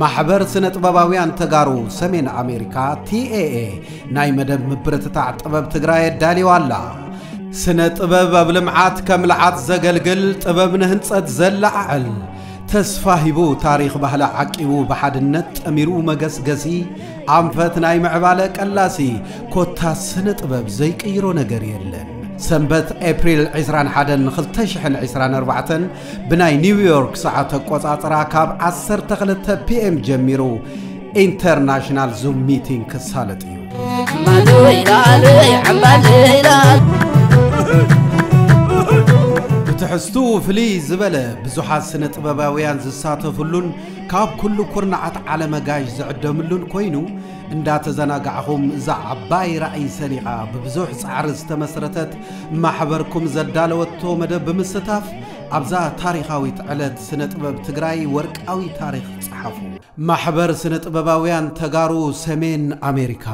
ማሕበር ስነ ጥበባውያን ተጋሩ ሰሜን ኣሜሪካ፣ ቲ ኤ ኤ፣ ናይ መደብ ምብርትታዕ ጥበብ ትግራይ ኣዳልዩ ኣላ። ስነ ጥበብ ኣብ ልምዓት ከም ልዓት ዘገልግል፣ ጥበብ ንህንጸት ዘለዓዕል፣ ተስፋ ሂቡ ታሪኽ ባህሊ ዓቂቡ፣ ብሓድነት ጠሚሩ መገስገሲ፣ ኣንፈት ናይ ምዕባለ ቀላሲ፣ ኮታ ስነ ጥበብ ዘይቅይሮ ነገር የለን። ሰንበት ኤፕሪል ዕስራን ሓደን ክልተ ሽሕን ዕስራን ኣርባዕተን ብናይ ኒውዮርክ ሰዓት ኣቆጻጽራ ካብ ዓሰርተ ክልተ ፒ ኤም ጀሚሩ ኢንተርናሽናል ዙም ሚቲንግ ክሳለጥ እዩ። ብትሕዝትኡ ፍልይ ዝበለ ብዙሓት ስነ ጥበባውያን ዝሳተፍሉን ካብ ኩሉ ኩርናዓት ዓለም ኣጋይሽ ዝዕደምሉን ኮይኑ፣ እንዳተዘናጋዕኹም እዛ ዓባይ ራእይ ሰኒቓ ብብዙሕ ጻዕሪ ዝተመስረተት ማሕበርኩም ዘዳለወቶ መደብ ብምስታፍ ኣብዛ ታሪኻዊት ዕለት ስነ ጥበብ ትግራይ ወርቃዊ ታሪኽ ጸሓፉ። ማሕበር ስነ ጥበባውያን ተጋሩ ሰሜን ኣሜሪካ።